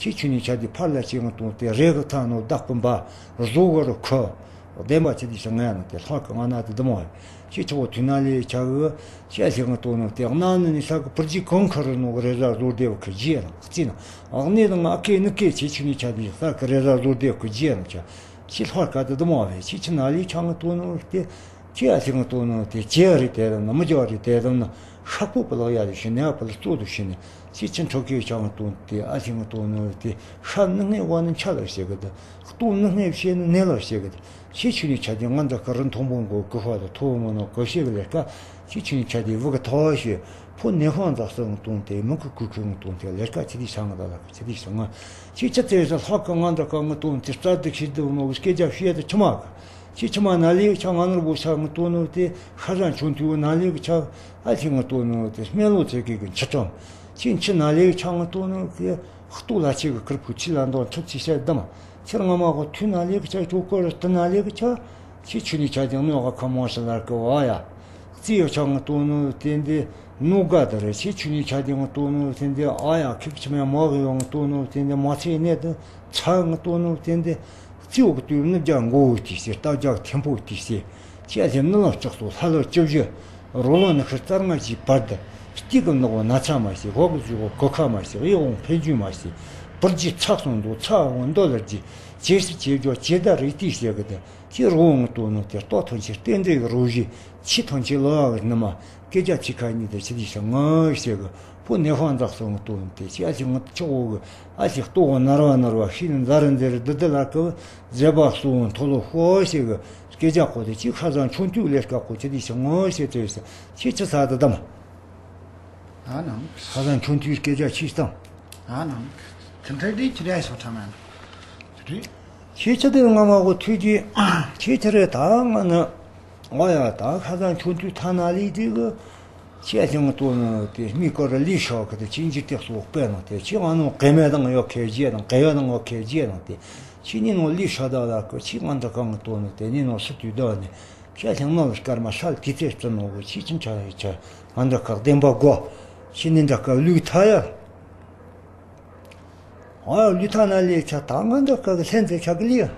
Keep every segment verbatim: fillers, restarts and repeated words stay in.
ཁྱེད་ཆུ་ནི་ཆ་དེ་ཕར་ལ་ཅིག་ང་དང་དེ་རེ་གི་ཐང་ནོ་བདག་པོ་འབའ་བཟོ་གི་རུ་ཁུ། བདེན་པ་ཆི་དེ་ཞིག་ང་ཡང་དེ་ལྷག་གི་ང་ན་དེ་དུ་མོ་ཡ། ཁྱེད་ཆོག་དུས་ན་ལས་ཆ་གི་ཁྱེད་ལྷག་ང་དོ་ནོ་དེ་གནའ་ནི་ནི་ས་གི་པུར་ཇི་གང་ཁུ་རུ་ནོ་གི་རེ་ཟ་བཟོ་བདེ་བ་ཁུ་ཇི་ཡ་ན་ཁུ་ཅི་ན། ཨག་ནི་དང་ཨ་ཁེ་ནི་ཁེ་ཁྱེད་ཆུ་ནི་ཆ་དེ་ས་གི་རེ་ཟ་བཟོ་བདེ་བ་ཁུ་ཇི་ཡ་ན་ཆ། ཁྱེད་ལྷག་ག་དེ་དུ་མོ་བས། ཁྱེད་ཆུ་ན་ལས་ཆ་ང་དོ་ནོ་དེ། ཁྱེད་ཨ་ཞེ་ང་དོ་ནོ་དེ་ཁྱེད་ཨ་རི་དེ་དང་ན་མི་ཇོ་ཨ་རི་དེ་དང་ན་ཤག་པོ་པ་ལག་ཡ་རི་ཤི་ནེ་ཨ་པ་ལ་གཙོ་དུ་ཤི་ནེ། ཁྱེད་ཆེན་ཁྲོ་ཁེ་ཆ་ང་དོ་དེ་ཨ་ཞེ་ང་དོ་ནོ་དེ་ཤ་ནི་ངེ་བ་ནི་ཆ་ལ་ཤེ་གི་དེ། ལྟོ་ནི་ངེ་བཤད་ནི་ནེ་ལ་ཤེ་གི་དེ། ཁྱེད་ཆུ་ནི་ཆ་དེ་ང་འདྲ་ཁ་རི་མཐོང་པོ་མགོ་གི་ཧ་དེ་ཐོ་མོ་ནོ་གི་ཤེ་གི་ལེ་ཀ། ཁྱེད་ཆུ་ནི་ཆ་དེ་བུ་གི་ཐོ་ཤེ། ཕོ་ནེ་ཧོང་ཛ་སི་ང་དོ་དེ་མི་གི་གུ་གི་ང་དོ་དེ་ལེ་ཀ་ཆི་དེ་ཤ་ང་ད་ལ་ཆི་དེ་ཤ་ང་། ཁྱེད་ཆ་དེ་ས་ལྷག་གི་ང་འདྲ་ཁ་ང་དོ་དེ་རྩ་དེ་ཤི་དེ་ནོ་སྐད་ཆ་ཤེ་དེ་ཆི་མ་གི། ཁྱེད་ཕྱི་མ་ན་ལེ་གི་ཆ་ང་ནོར་བུ་ཆ་ང་དོ་ནོ་དེ་ཤ་ཟ་མཆོང་ཐུའུ་ན་ལེ་གི་ཆ་ཨ་ཞེ་ང་དོ་ནོ་དེ་སྨན་ལོ་ཚེ་གེ་གི་འཆི་གྲོང་། ཁྱེད་འཆི་ན་ལེ་གི་ཆ་ང་དོ་ནོ་དེ་ལྟོ་ལ་ཆེ་གི་ཁུར་ཕུ་ཆི་ལ་འདོན་ཐུབ་ཆི་ཤ་དམ། ཁྱེད་སྔ་མ་གོ་ཐུ་ན་ལེ་གི་ཆ་ཅོ་ཀོ་རི་ཏི་ན་ལེ་གི་ཆ། ཁྱེད་ཆུ་ནི་ཆ་དེ་ནོ་ག་ཁ་མོ་ཤ་ལར་གི་བ་ཡ། རྩི་ཡོ་ཆ་ང་དོ་ནོ་དེ་འདི་ནོ་ག་དེ་རེད། ཁྱེད་ཆུ་ནི་ཆ་དེ་ང་དོ་ནོ་དེ་འདི་ཨ་ཡ་ཁིག་ཆི་མ་མོ་གི་ཡོང་དོ་ནོ་དེ་འདི་མ་ཚེ་ནེ་དེ་ཚ་ང་དོ་ནོ་དེ་འདི། རྩིའུ་གི་དུས་ནི་རྒྱ་མགོ་བོ་དེ་སེ་རྟ་རྒྱ་ཐེམ་པོ་དེ་སེ། ཅེ་ལྷེ་ནི་ལ་ལྕགས་སོ་ལྷ་ལོ་བཅུ་བཞི། རོ་ལོ་ནི་ཁི་རྩར་ང་ཞིག་བར་དུ། སྟེགས་གི་ནག་པོ་ན་ཚ་མ་ཞིག་འོག་གི་ཟུག་གོ་གོ་ཁ་མ་ཞིག་གཡས་འོང་འཕེན་རྒྱུ་མ་ཞིག་པུར་གྱི་ཚགས་སོང་འདུག་ཚ་འོང་འདོ་ལར་གྱི། ཇེ་སི་ཇེ་བྱོ་ཇེ་ད་རི་ཏི་ཞེ་གི་དེ། ཅེ་རོ་འོང་དོ་ནོ་དེ་ལྟོ་ཐོན་ཆེ་རྟེན་འབྲེལ་གི་རོ་བཞི། ཆི་ཐོན་ཆེ་ལོ་ཡ་གི་ནི་མ། སྐད་ཆ་ཆི་ཁ་ཉིད་དེ་ཆི་དེ་ཞིག་ང་ཞེ་གི། ཕོ་ནེ་ཧོང་ཛག་སོང་དོ་དེ་ཅི་ཨ་ཞིག་ང་ཆོག་འོ་གི། ཨ་ཞིག་ལྟོ་འོ་ནར་བ་ནར་བ་ཤི་ནི་ཛ་རི་འཛེ་རི་དི་དི་ལ་ཀི་བ་ཛེ་བ་སུ་འོ་མཐོ་ལོ་ཧོ་ཞེ་གི། སྐད་ཆ་ཁོ་དེ་ཅི་ཁ་སང་ཆུང་དུས་ལས་ཀ་ཁོ་ཆི་དེ་ཞིག་ང་ཞེ་དེ་ཞིག་ཆི་ཆི་ས་དི་དམ། ཨ་ནང་། ཁ་སང་ཆུང་དུས་སྐད་ཆ་ཆི་སྟངས། ཨ་ནང་། དེ་འདྲ་དེ་ཁྱི་རེ་སོ་ཁྲ་མ་ན། དེ་རེད། ཁྱི་ཆི་དེ་ང་མ་གོ་ཐུགས་རྗེ། ཁྱི་ཆི་རེ་ད་ང་ནི། ཨོ་ཡ་ད་ཁ་སང་ཆུང་དུས་ཐ་ན་ལི་དེ་གི། ཁྱི་ཨ་ཞིང་ལྟོ་ནི་དེ་མི་ཀོ་ར་ལི་ཤོ་གི་དེ་ཁྱི་འཇིག་སྟེགས་སུ་དཔེ་ནང་དེ་ཁྱི་ང་ནོ་གེ་མེ་དང་ཡོ་ཁེ་རྗེ་དང་གེ་ཡོ་དང་ཡོ་ཁེ་རྗེ་དང་དེ་ཁྱི་ནི་ནོ་ལི་ཤོ་ད་ལ་ཀི་ཁྱི་ང་འདྲ་གང་ལྟོ་ནི་དེ་ནི་ནོ་སུ་དུས་ད་ནི་ཁྱི་ཨ་ཞིང་ནོ་ལ་སྐར་མ་ཧྲལ་གི་ཚེ་སྤྲི་ནོ་གི་ཁྱི་ཁྱི་འཆའ་ཡི་ཆ་ང་འདྲ་ཁག་བདེན་པ་གོ། ཁྱི་ནི་འདྲ་ཀ་ལུས་ཐ་ཡ། ཨ་ལུས་ཐ་ན་ལས་ཆ་ད་ང་འདྲ་ཀ་གི་ལྷན་རྫས་ཆ་གི་ལི་ཡ།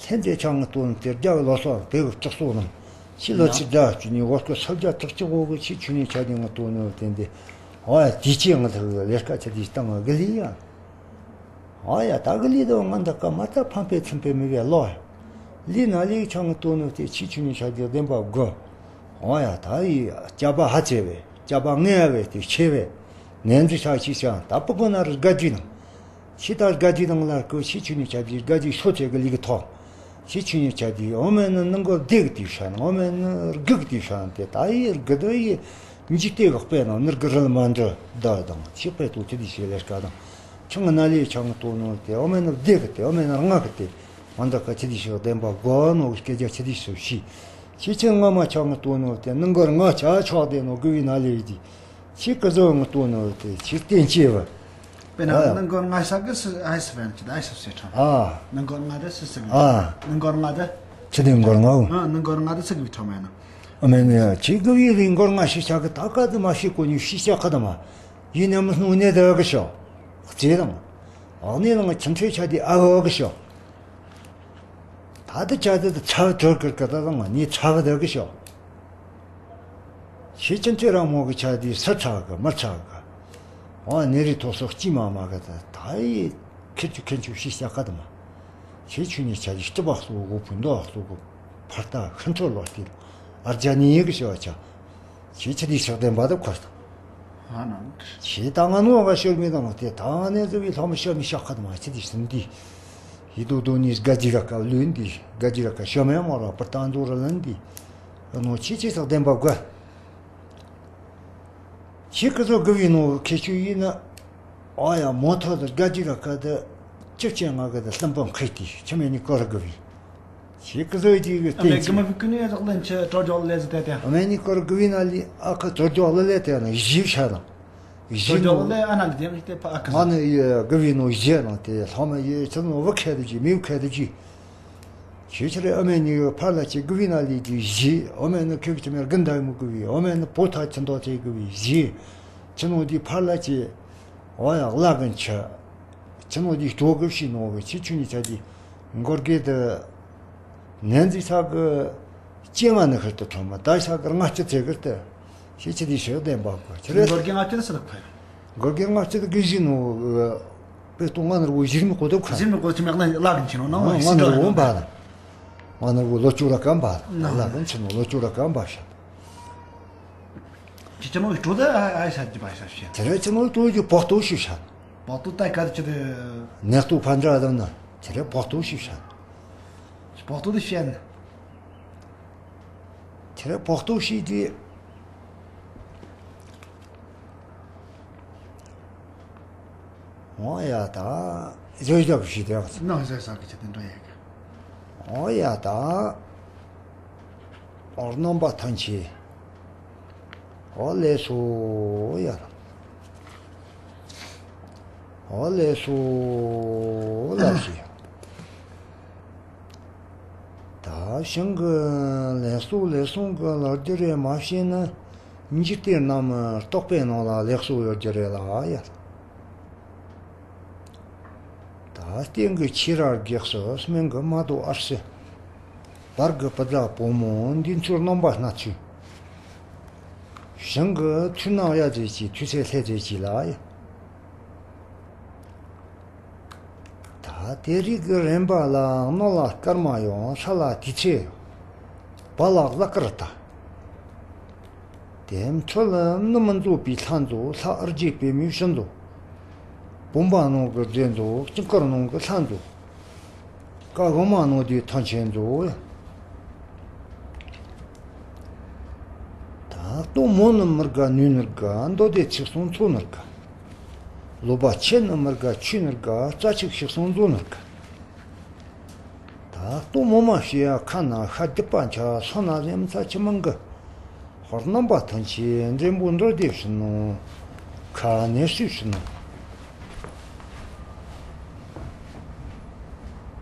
ལྷན་རྫས་ཆ་ང་དོན་དེ་རྒྱ་གི་ལོ་སོགས་བོད་གི་ལྕགས་སོགས་རྣམས་ཕྱི་ལོ་ཆིག་བརྒྱ་བཅུ་གཉིས་འོ་སྐོར་ས་བརྒྱ་དྲུག་ཅུ་འོ་གི་ཕྱི་ཆུ་ནས་ཆ་དེ་ང་དོན་ནོ་དེ་འདི་ཨ་དེ་ཅི་ང་ཐག་གི་ལས་ཀ་ཆ་དེ་བཏང་ང་གི་ལི་ཡ། ཨ་ཡ་ད་གི་ལི་དོ་ང་འདྲ་ཀ་མ་ད་ཕམ་པའི་ཚིམ་པའི་མི་བའི་ལོ་ཡ། ལི་ན་ལི་ཆ་ང་དོན་ནོ་དེ་ཕྱི་ཆུ་ནས་ཆ་དེ་བདེན་པ་དགོ། ཨ་ཡ་ད་ཡི་སྐྱ་པ་ཧ་ཆེ་བས་སྐྱ་པ་ངལ་བས་དེ་ཆེ་བས། ནན་ཙི་ཤ་ཤི་ཤ་ད་པུ་གོ་ན་རི་དགའ་རྒྱུ་ནང་། ཤི་ད་དགའ་རྒྱུ་ནང་ལ་ཀོ་ཤི་ཆུ་ནི་ཆ་རྒྱུ་དགའ་རྒྱུ་ཤོ་ཆེ་གི་ལི་གི་ཐོག་ཤི་ཆུ་ནི་ཆ་རྒྱུ་འོ་མེ་ནི་ནང་གོ་བདེ་གི་དུས་ཤ་ན་འོ་མེ་ནི་རྒུ་གི་དུས་ཤ་ན་དེ་ད་ཡི་རྒུ་དོ་ཡི་འཇིག་སྟེ་གི་དཔེ་ན་ནི་རྒུ་རི་ལ་མ་འདྲ་ད་དང་ཤི་དཔེ་ཏོ་ཆི་དི་ཤི་ལེ་ཀ་དང་ཆང་ན་ལི་ཆང་ཏོ་ནོ་དེ་འོ་མེ་ནི་བདེ་གི་དེ་འོ་མེ་ནི་ང་གི་དེ་མ་འདྲ་ཀ་ཆི་དི་ཤི་བདེན་པ་གོ་ནོ་སྐད་ཆ་ཆི་དི་ཤི་ཤི་ཤི་ཆེ་ང་མ་ཆང་ཏོ་ནོ་དེ་ནང་གོ་ང་ཆ་ཆོག་དེ་ནོ་གུ་བི་ན་ལི་ཡི་དི། ཁྱེད་ཀི་ཟོ་ངི་ལྟོ་ནོ་དེ་ཁྱེད་བསྟན་ཅེས་བ། དཔེར་ན་ཨ་ཡ། ནང་སྒོ་ང་ཤ་གི་སི་ཨའི་སི་བན་ཅི་ད་ཨའི་སི་སི་ཁྲ། ཨ། ནང་སྒོ་ང་དེ་སི་སི་གི། ཨ། ནང་སྒོ་ང་དེ། ཁྱེད་དེ་སྒོར་ང་འོ། ཨ་ནང་སྒོ་ང་དེ་སི་གི་ཁྲ་མ་ཡིན་ན། ཨ་མེ་ནི་ཁྱེད་ཀི་བི་རིང་སྒོར་ང་ཤི་ཤ་གི་ད་ཀ་དེ་མ་ཤི་གོ་ནི་ཤི་ཤ་ཁ་དེ་མ། ཡིན་ནམ་སྣུ་ནེ་དེ་གི་ཤོ། རྩེ་དང་། ཨག་ནེ་དང་ཁྱིམ་ཚེ་ཆ་དེ་ཨ་གི་ཤོ། ད་ལྟ་ཅག་ཏུ་ཚ་བ་དོར་ཀིར་ཀི་ད་དང་ནི་ཚ་བ་དོར་གི་ཤོག་ཤེས་ཅན་ཚེ་རང་མོ་གི་ཆ་དེ་སུ་ཚ་གི་མི་ཚ་གི། འོ་ནེ་རི་ཐོག་སོགས་སྐྱིད་མ་མ་གི་ད་ད་ཡི་ཁེར་ཆུ་ཁེར་ཆུ་ཤི་ཤ་ཀ་དུ་མ། ཤེས་ཆུ་ནི་ཆ་དེ་སྟི་བ་སོགས་གོ་ཕུ་མདོ་སོགས་གོ་ཕར་ལྟ་ཤིན་ཚོ་ལོ་སྟེ་ཨར་ཇ་ནི་ཡི་གི་ཤོག་ཆ། ཁྱེད་ཆ་དེ་ཕྱག་དེ་འབའ་དུ་འཁོར་དང་། ཨ་ནང་། ཁྱེད་ད་ང་ནོ་ག་ཤོར་མི་དང་དེ་ད་ང་ནེ་ཟུ་བི་ལྷག་མི་ཤོར་མི་ཤག་ཁ་དུ་མ་ཁྱེད་དེ་སུན་དེ། ཡི་དུ་དུ་ནི་དགའ་ཇི་ར་ཀ་ལུན་དེ་དགའ་ཇི་ར་ཀ་ཤོར་མེ་མོ་ར་པར་ཏང་དུ་ར་ལན་དེ། ནོ་ཁྱེད་ཆེ་ཕྱག་དེ་འབའ་དགོས། ཁྱེད་ཀི་ཚོ་དགུ་བི་ནོ་ཁྱེད་ཆུ་ཡིན་ན། ཨ་ཡ་མོ་ཐོ་དུ་དགའ་ཇི་ར་ཀ་དུ། ཅི་ཆེ་ང་གི་དུ་སྟན་པོ་མཁས་དེ་ཆི་མེ་ནི་ཀོ་ར་དགུ་བི། ཁྱེད་ཀི་ཟོས་ཅིག་གི་ཨ་མའི་རྟེན་ཀི་ཅིག་མ་བི་ཀི་ནི་ཡ་ཙག་ལན་ཆེ་དྲོ་འཇོག་ལས་ཟི་ཏེ་ཏེ། ཨ་མའི་ནི་ཀོར་ཀི་བི་ན་ལི་ཨ་ཁ་དྲོ་འཇོག་ལ་ལས་ཏེ་ན་བཞི་ཤ་ན། བཞི་དྲོ་འཇོག་ནོ། ལས་ཨ་ན་ལི་ཏེ་ཏེ་ཕ་ཨ་ཁ་ང་ནི་ཡ་ཀི་བི་ནོ་བཞི་ན་ཏེ་ལྷ་མ་ཡེ་ཆ་ནོ་བ་ཁེ་དུ་ཅི་མི་ཁེ་དུ་ཅི། ཁྱེད་ཆ་རེ་ཨ་མའི་ནི་ཕར་ལ་ཅི་ཀི་བི་ན་ལི་ཏེ་བཞི། ཨ་མའི་ནི་ཁེ་ཆ་མེར་གི་འདའ་མུ་ཀི་བི། ཨ་མའི་ནི་པོ་ཐ་ཆ་འདོ་ཏེ་ཀི་བི་བཞི། ཆ་ནོ་ཏེ་ཕར་ལ་ཅི། ཨ་ཡ་ལ་གན་ཆ། ཆི་ནོ་ཅིག་སྤྲོ་གི་ཤི་ནོ་གི་ཆི་ཆུ་ནི་ཆ་ཅི་མགོར་གེ་དུ་ནན་ཙི་ས་གི་སྐྱེ་ང་ནི་ཁར་དུ་ཁྲོ་མ་ད་ས་གི་ང་སྐྱི་ཚེ་གིར་དུ་ཤི་ཆི་དི་ཤི་བདེན་པ་གོ་ཆི་རེད། མགོར་གེ་ང་སྐྱི་དི་སི་ལ་ཁོ་ཡ། མགོར་གེ་ང་སྐྱི་དི་གི་ཞི་ནོ་གི་པེ་ཏོ་ང་ནར་བོ་ཞིར་མི་གོ་དུ་ཁ་ཞིར་མི་གོ་ཆི་མེག་ན་ལ་གི་ཆི་ནོ་ན་ང་ནར་བོ་འབའ་ལ་ང་ནར་བོ་ལོ་ཅུ་ར་ཀམ་པ་ལ་ལ་གི་ཆི་ནོ་ལོ་ཅུ་ར་ཀམ་པ་ཤ། ཅི་ཅི་ནོ་ཡི་སྤྲོ་ད་ཨ་ཨ་ཤ་ཅི་པ་ཤ་ཤ། དེ་རེ་ཅི་ནོ་སྤྲོ་ཡི་བོག་ཏོ་ཤི་ཤ། བོག་ཏོ་ད་ག་ཅི་རེ། ནེ་སྟོ་ཕན་དྲ་དང་ན་དེ་རེ་བོག་ཏོ་ཤི་ཤ། བོག་ཏོ་དི་ཤན། དེ་རེ་བོག་ཏོ་ཤི་དི། འོ་ཡ་ད་ཡོ་ཡོ་ཤི་དེ་ཡང་ན་ཟེར་ས་གི་ཅི་དེ་འདྲ་ཡ་གི། འོ་ཡ་ད། འོ་རྣམ་པ་ཐམས་ཅད། འོ་ལེགས་སོ་ཡ། འོ་ལེགས་སོ་ལ་ཞེས། ད་ཞིང་གི་ལེགས་སོ་ལེགས་སོ་གི་ལོ་རྒྱུ་རེ་མ་ཤེས་ན་འཇིག་རྟེན་རྣམས་རྟོག་པའི་ནང་ལ་ལེགས་སོ་ཡོད་རྒྱུ་རེད་ལ་ཡ། ད་སྟེང་གི་ཆེ་ར་བགེགས་སུ་སྨན་གི་མ་དོ་ཨར་སི། བར་གི་པུ་ཛ་བུ་མོ་འདི་ཚོའི་རྣམ་པ་སྣ་ཚོགས། ཞིང་གི་ཐུན་ནག་ཡ་ཙེ་ཅི་ཐུས་ཚེ་ལྷེ་ཙེ་ཅི་ལ་ཡ། ད་དེ་རིགས་ཀྱི་རིམ་པ་ལ་སྣོ་ལ་སྐར་མ་ཡོང་ས་ལ་དུས་ཚེ་ཡོང་བ་ལ་ལ་ཀར་ད། དེ་འཕྲོ་ལ་ནི་མི་འཛོ་པའི་ལྷ་འཛོ་ལྷ་ཨར་རྗེ་པའི་མིའུ་ཤི་འཛོ། བུམ་པ་ནང་གི་རྫས་འཛོ་དཀྱིལ་འཁོར་ནང་གི་ལྷ་འཛོ། ཀ་གོ་མ་ནོ་དེ་ཐང་ཆེན་འཛོ། ད་ལྟོ་མོ་ནི་མི་དགའ་ནུས་ནི་དགའ་མདོ་སྡེ་ཚིག་གསུང་ཚོ་ནི་དགའ། ལོ་པ་ཆེ་ནི་མི་དགའ་ཆུ་ནི་དགའ་རྩ་ཆིག་ཤིག་གསུང་མཛོ་ནི་དགའ། ད་ལྟོ་མོ་མ་ཤི་ཡ་ཁ་ན་ཤ་རྒྱུད་པ་འཆའ་སོ་ན་ལེམ་ཚ་ཆི་མང་གི། ཧོར་རྣམ་པ་ཐམས་ཅད་འདྲེན་པོ་འགྲོ་བདེ་ཕྱིན་ནོ། ཁ་ནས་སུས་ཕྱིན་ནོ།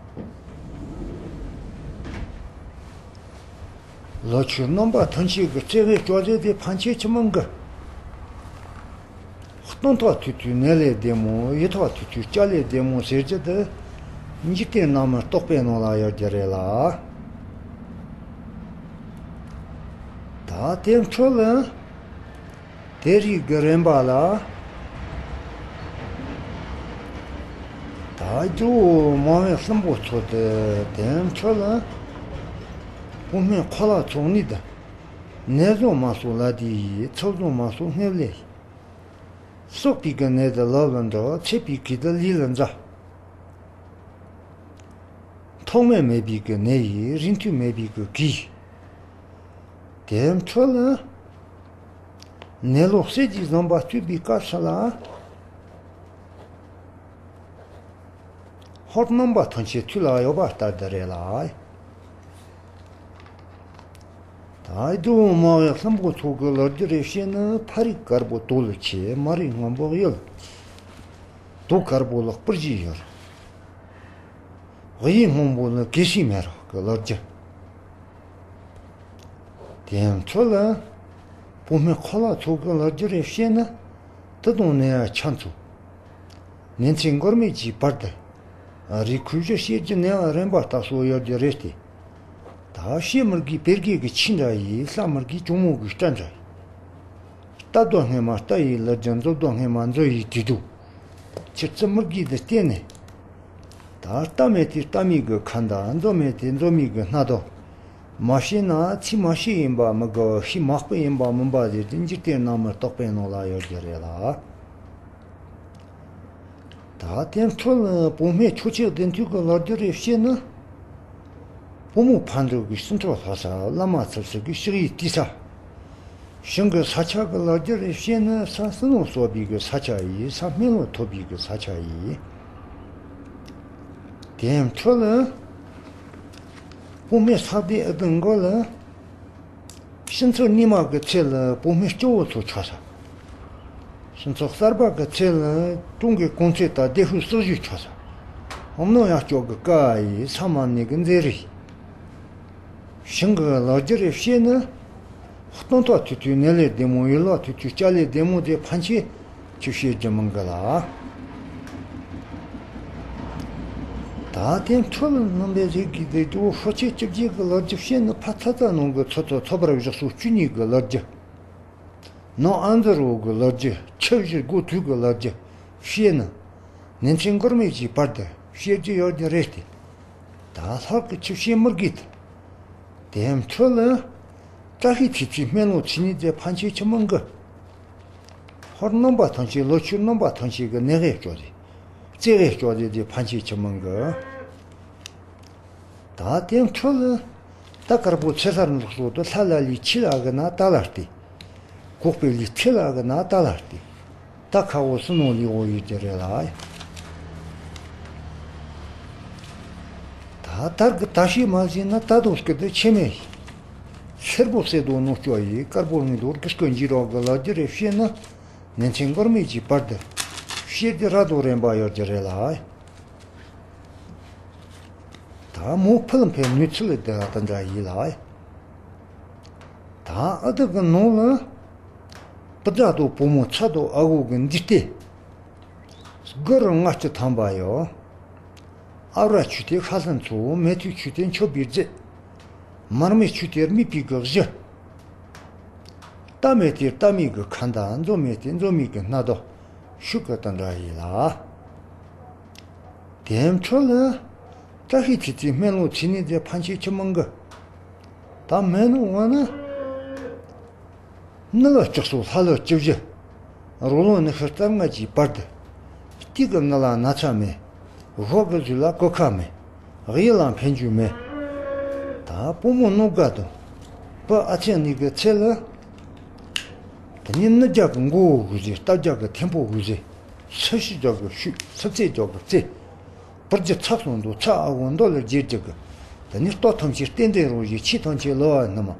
ལོ་ཆུ་རྣམ་པ་ཐམས་ཅད་ཀྱི་བརྩེ་བའི་སྐྱོ་ཟས་དེ་ཕན་ཆད་ཆི་མང་གི། སྟོན་ཐོག་ཐུག་དུས་ནད་ལས་བདེ་མོ་ཡི་ཐོག་ཐུག་དུས་སྐྱ་ལས་བདེ་མོ་ཟེར་རྒྱུ་དེ། འཇིག་རྟེན་ནང་མི་རྟོག་པའི་ནང་ལ་ཡོད་རྒྱུ་རེད་ལ། ད་དེ་འཕྲོ་ལ། དེ་རིགས་ཀྱི་རིམ་པ་ལ། ད་རྒྱུ་མ་བའི་གསུམ་པོ་ཚོ་དེ་དེ་འཕྲོ་ལ། བུད་མེད་ཁོ་ལ་ཚོགས་ནི་དང་། ནད་བཟུང་མ་སོགས་ལ་དེ་ཡིས་ཚབ་བཟུང་མ་སོགས་སྔས་ལས། གསོག་པའི་གི་ནད་དེ་ལག་ལ་འགྲོ་ཚེ་པའི་གི་དེ་ལུས་ལ་འཛའ། ཐོག་མེད་མེད་པའི་གི་ནད་ཡིས་རིང་ཐུང་མེད་པའི་གི་གིས། དེ་འཕྲོ་ལ། ནད་ལོག་སད་ཀྱིས་བཟང་པ་བཅོས་པའི་སྐབས་སུ་ལ། ཧོར་རྣམ་པ་ཐམས་ཅད་ཐུགས་ལ་ཡོད་པ་ལྟར་དུ་རེད་ལ། ད་རྒྱུ་མ་བའི་གསུམ་པོ་ཚོ་གི་ལོ་རྒྱུ་རེ་བཤད་ན་ཕ་རིགས་དཀར་པོ་དོ་ལ་ཆེ་མ་རིགས་སྔོན་པོ་གཡུལ། དོ་དཀར་པོ་ལག་པར་བཞི་ཡོད། གཡས་སྔོན་པོ་ནི་གེ་སི་མེ་རག་གི་ལོ་རྒྱུ། དེ་ཚོ་ལ་བུད་མེད་ཁོ་ལ་ཚོ་གི་ལོ་རྒྱུ་རེ་བཤད་ན་དེ་དང་ནས་ཡ་ཆ་མཚོ། ནན་ཚན་འགོར་མེད་ཀྱི་བར་དུ། རིགས་ཁུ་བཞི་བཤད་ཀྱི་ནས་ཡ་རིམ་པ་ལྟ་སོ་ཡོད་རྒྱུ་རེད་དེ། ད་ཤེས་མི་དགོས་བེར་གེ་གི་ཆི་འདྲ་ཡིས་ལྷ་མི་དགོས་གྱོང་མོ་གི་སྐྲ་འདྲ་ཡིས། ལྟ་དོ་སྔས་མ་ལྟ་ཡི་ལ་རྒྱུ་མཛོ་དོ་སྔས་མ་མཛོ་ཡི་དུས་དུ། ཆི་རྩི་མི་དགོས་དེ་བལྟས་ནས། ད་ལྟ་མེད་དེ་ལྟ་མི་གི་ཁ་མདའ་མཛོ་མེད་དེ་མཛོ་མི་གི་སྣ་དོ། མ་ཤེས་ན་ཚིག་མ་ཤེས་ཡིན་པ་མི་དགའ་བ་ཤེས་མ་དཔེ་ཡིན་པ་མིན་པ་ཟེར་དེ་འཇིག་རྟེན་ནང་མི་རྟོག་པའི་ནང་ལ་ཡོད་རྒྱུ་རེད་ལ། ད་དེ་འཕྲོ་ལ་བུད་མེད་ཆོས་ཆེ་བདེ་མཐུ་གི་ལོ་རྒྱུ་རེ་བཤད་ན། བུ་མོ་ཕ་འགྲོ་གི་ཕྱི་འཕྲོ་ལྷ་ས་བླ་མ་ཚབ་ས་གི་ཕྱག་ཡིག་བྲིས་ས། ཞིང་གི་ས་ཆ་གི་ལོ་རྒྱུ་རེ་བཤད་ན་ས་སྲིན་མོ་གསོ་བའི་གི་ས་ཆ་ཡིན་ས་སྨན་ལོ་ཐོབ་པའི་གི་ས་ཆ་ཡིན། དེ་འཕྲོ་ལ་བུད་མེད་ས་སྡེ་ཨི་དང་མགོ་ལ། ཕྱི་ཚོ་ཉི་མ་གི་ཚེ་ལ་བུད་མེད་སྐྱོ་བོ་ཚོ་ཆགས་ས། ཕྱི་ཚོ་གསར་པ་གི་ཚེ་ལ་ཀྲུང་གི་གོང་ཚད་དང་བདེ་ཤོས་སྲོག་ཞུ་ཆགས་ས། ཧོམ་ནོ་ཡང་སྐྱོ་གི་ཀ་ཡི་ས་མ་ནི་གི་མཛེས་རིས། ཞིང་གི་ལོ་རྒྱུ་རེ་བཤད་ན། སྟོན་ཐོག་ཐུག་དུས་ནད་ལས་བདེ་མོ་ཡུལ་ལོག་ཐུག་དུས་སྐྱ་ལས་བདེ་མོ་དེ་ཕན་ཆད་ཆུ་བཤད་རྒྱུ་མང་གི་ལ། ད་དེ་འཕྲོ་ལ་རྣམ་པའི་རིགས་ཀྱི་དེ་ཇོ་ཧྲོ་ཆེ་བཅུ་བརྒྱད་ཀྱི་ལོ་རྒྱུས་བཤད་ན། ཕ་ཚ་ཚ་ནང་གི་ཚོ་ཚོ་ཚོ་པར་བཞག་སོ་བཅུ་གཉིས་ཀྱི་ལོ་རྒྱུས། ནང་ཨ་མཛོ་རོ་གི་ལོ་རྒྱུས། ཆུ་བཞི་སྒོ་དྲུག་གི་ལོ་རྒྱུས་བཤད་ན། ནན་ཆེན་མགོར་མེད་ཀྱི་བར་དུ་བཤད་རྒྱུ་ཡོད་རྒྱུ་རེད་དེ། ད་ལྷག་གི་ཆུ་བཤད་མི་དགོས་ཏེ། དེ་འཕྲོ་ལ་བཀྲ་ཤིས་ཚེ་ཚེ་སྨན་ལོ་ཚེ་ནི་ཚེ་ཕན་ཆད་ཆུ་མང་གི། ཧོར་རྣམ་པ་ཐམས་ཅད་ལོ་ཕྱུགས་རྣམ་པ་ཐམས་ཅད་ཀྱི་ནད་ཀས་སྐྱོ་སྟེ། རྩེ་ཀས་སྐྱོ་སྟེ་དེ་ཕན་ཆད་ཆུ་མང་གི། ད་དེ་འཕྲོ་ལ་ད་དཀར་པོ་ཚེ་སར་འཛུགས་སོ་དུ་ལྷ་ལ་ལི་ཁྱི་ལ་གི་ན་ད་ལ་སྟེ། གོག་པའི་ལི་ཚེ་ལ་གི་ན་ད་ལ་སྟེ། ད་ཁ་འོ་སུ་ནོ་ལི་འོ་ཡི་དེ་རེད་ལ། ད་དར་གི་ད་ཤི་མ་ཟིན་ན་ད་དོ་སྐད་དུ་ཆེ་མེད། སེར་པོ་སེ་དོ་ནོ་སྐྱོ་ཡི་དཀར་པོ་ནི་དོར་གི་སྐོན་གྱི་རོག་གི་ལ་རྒྱུ་རེ་བཤད་ན། ནན་ཆེན་མགོར་མེད་ཀྱི་བར་དུ་བཤད་དེ་ར་དོ་རན་པ་ཡོད་ཀྱི་རེད་ལ། ད་མོ་ཕུལ་འཕེལ་ནུས་ཚུལ་དེ་ད་འདྲ་ཡིན་ལ། ད་ཨ་དུ་གི་ནང་ལ་པུ་ཏྲ་དོ་བུ་མོ་ཚ་དོ་ཨ་འུ་གི་འདི་སྟེ། སྒོ་རུ་ལྔ་བཅུ་ཐམ་པ་ཡོད། ཨ་ར་ཆུ་དེ་ཤ་ལྷན་ཚོ་མེ་ཐུག་ཆུ་དེ་མཆོད་པའི་རྫས། མར་མེ་ཆུ་དེ་རྨིག་པའི་གི་གཞི། རྟ་མེ་དེ་རྟ་མིག་གི་ཁ་མདའ། མཛོ་མེ་དེ་མཛོ་མིག་གི་སྣ་རྡོ། ཤུག་གི་དང་འདྲ་ཡིན་ལ། དེ་འཕྲོ་ལ་བཀྲ་ཤིས་ཚེ་ཚེ་སྨན་ལོ་ཚེ་ནི་ཚེ་ཕན་ཆད་ཆུ་མང་གི། ད་སྨན་ལོ་བ་ན། ནི་ལོ་བཅུ་གསུམ་ལྷ་ལོ་བཅུ་བཞི། རོ་ལོ་ནི་ཤི་རྩ་ལྔ་གྱི་བར་དུ། སྐྱིད་གི་ནི་ལ་ན་ཚ་མེད། གཞོགས་གི་གཟུགས་ལ་གོད་ཁ་མེད། གཡས་ལ་འཕེན་རྒྱུ་མེད། ད་བུ་མོ་ནོ་དགའ་དང་། བུ་ཨ་ཆེན་ནི་གི་ཚེ་ལ། དེ་ནི་ནི་རྒྱ་གི་མགོ་བོ་གུ་ཟེ། རྟ་རྒྱ་གི་ཐེམ་པོ་གུ་ཟེ། སུ་ཤི་རྒྱ་གི་ཤུ། སུ་ཚེ་རྒྱ་གི་ཚེ། བུར་གྱི་ཚགས་སོང་དུ་ཚ་ཨ་བོ་མདོ་ལ་རྗེས་འཇུག་གི། དེ་ནི་ལྟོ་ཐམས་ཅད་རྟེན་འབྲེལ་རོ་བཞི། ཆེས་ཐམས་ཅད་ལོ་བ་སྣུམ་མ་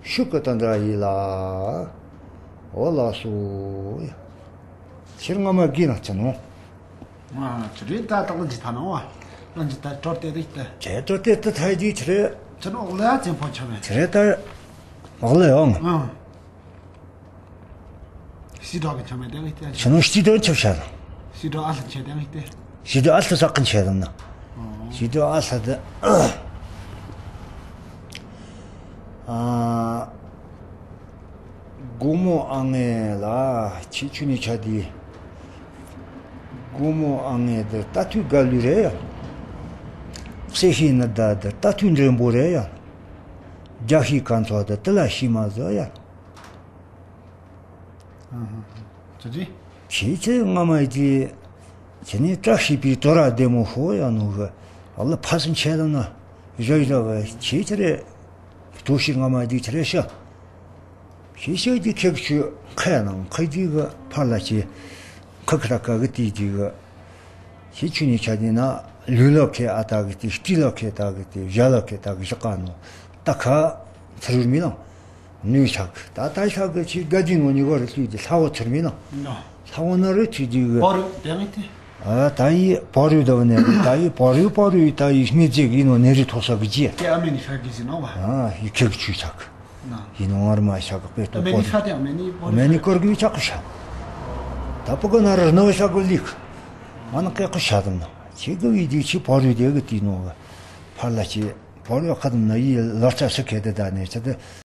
ཤུག་གི་དང་འདྲ་ཡིན་ལ། འོ་ལགས་སོ། ཁྱེད་སྔ་མ་དགེ་ན་ཅི་ནོ། ང་ཅི་རེད་ད་དག་ལ་ཇི་ཐ་ན་བ། ལ་ཇི་ད་དྲོ་དེ་རིགས་ཏེ། ཁྱེད་དྲོ་དེ་ཏི་ཐ་ཡི་ཇི་ཆི་རེད། ཅི་ནོ་འོག་ལ་ཡ་ཙན་ཕོ་ཆ་མེད། ཆི་རེད་ད། འོག་ལ་ཡོང་། ཨང་། སི་ཏྲ་གི་ཆ་མེད་དེ་ངི་ཏེ། ཆི་ནོ་སི་ཏྲ་ཆབ་ཤ་ལ། སི་ཏྲ་ཨ་ལ་ཆེ་དེ་ངི་ཏེ། སི་ཏྲ་ཨ་ལ་ས་ཀན་ཆེ་དང་ན། ཨོ། སི་ཏྲ་ཨ་ལ་དེ། ཨ། དགོང་མོ་ཨ་ངེ་ལ་ཁྱེད་ཆུ་ནི་ཆ་དེ། དགོང་མོ་ཨ་ངེ་དེ་ལྟ་ཐུལ་དགའ་ལུས་རེད་ཡ། རྩེ་ཤི་ནི་ད་དེ་ལྟ་ཐུལ་འདྲེན་པོ་རེད་ཡ། རྒྱ་ཤི་གང་ཚོ་དེ་དེ་ལ་ཤི་མ་བཟོ་ཡ། ཨ་ཧ་ཧ། ཅི་ཅི། ཁྱེད་ཚེ་སྔ་མ་ཡི་དེ། ཁྱེད་ནི་བཀྲ་ཤིས་པའི་དོ་ར་བདེ་མོ་ཧོ་ཡ་ནོ་གི། ཨ་ལ་ཕ་སུན་ཆད་ལ་ན། བཞག་བཞག་གི་ཁྱེད་ཆི་རེད། དོ་ཤི་སྔ་མ་ཡི་དེ་ཆི་རེད་ཤ། ཁྱེད་ཤ་དེ་ཁེག་ཆུ་ཁ་ནང་ཁ་དེ་གི་ཕར་ལ་ཆེ། ཁ་ཁ་ར་ཀ་གི་དེ་དེ་གི། ཁྱེད་ཆུ་ནི་ཆ་དེ་ན་ལུས་ལ་ཁེ་ཨ་ཏ་གི་དེ་སྤྲི་ལ་ཁེ་ཏ་གི་དེ་བཞག་ལ་ཁེ་ཏ་གི་བཞག་ག་ནོ། ཏ་ཁ་ཚུར་རུ་མི་ལང་། ནུས་ཆག་ད་ལྟ་ཆག་གི་ཆི་དགའ་ལྡན་ནོ་ཉི་གོ་རི་ལུས་ཏེ་ལྷ་བོ་ཚུར་མི་ནང་། ལྷ་བོ་ན་རི་ཚུལ་དུས་གི། བོ་རུ་དེ་མི་དེ། ཨ་ད་ཡི་བོ་རུ་དོ་ནས་ད་ཡི་བོ་རུ་བོ་རུ་ད་ཡི་སྨི་རྫས་གི་ནོ་ནེ་རི་ཐོག་ས་གི་ཅི། དེ་ཨ་མེ་ནི་ཤ་གི་ཟིན་ནོ་བ། ཨ་ཡི་ཁེག་ཆུ་ཆག་ཡི་ནོ་ངར་མ་ཤ་གི་པེ་ཏོ་བོ་རུ། ཨ་མེ་ནི་ཤ་དེ་ཨ་མེ་ནི་བོ་རུ། ཨ་མེ་ནི་ཀོར་གི་ཆག་གི་ཤ། ད་པོ་གི་ན་རི་ནོ་ཤ་གི་ལིག་ང་ན་ཀེ་ཀི་ཤ་དམ་ན་ཆི་གི་བི་དུས་ཆི་བོ་རུ་དེ་གི་ཏི་ནོ་གི། ཕར་ལ་ཆི་བོ་རུ་ཁ་དམ་ན་ཡི་ལོར་ཆ་སི་ཁེ་དེ་ད་ནེ་ཆ་དེ།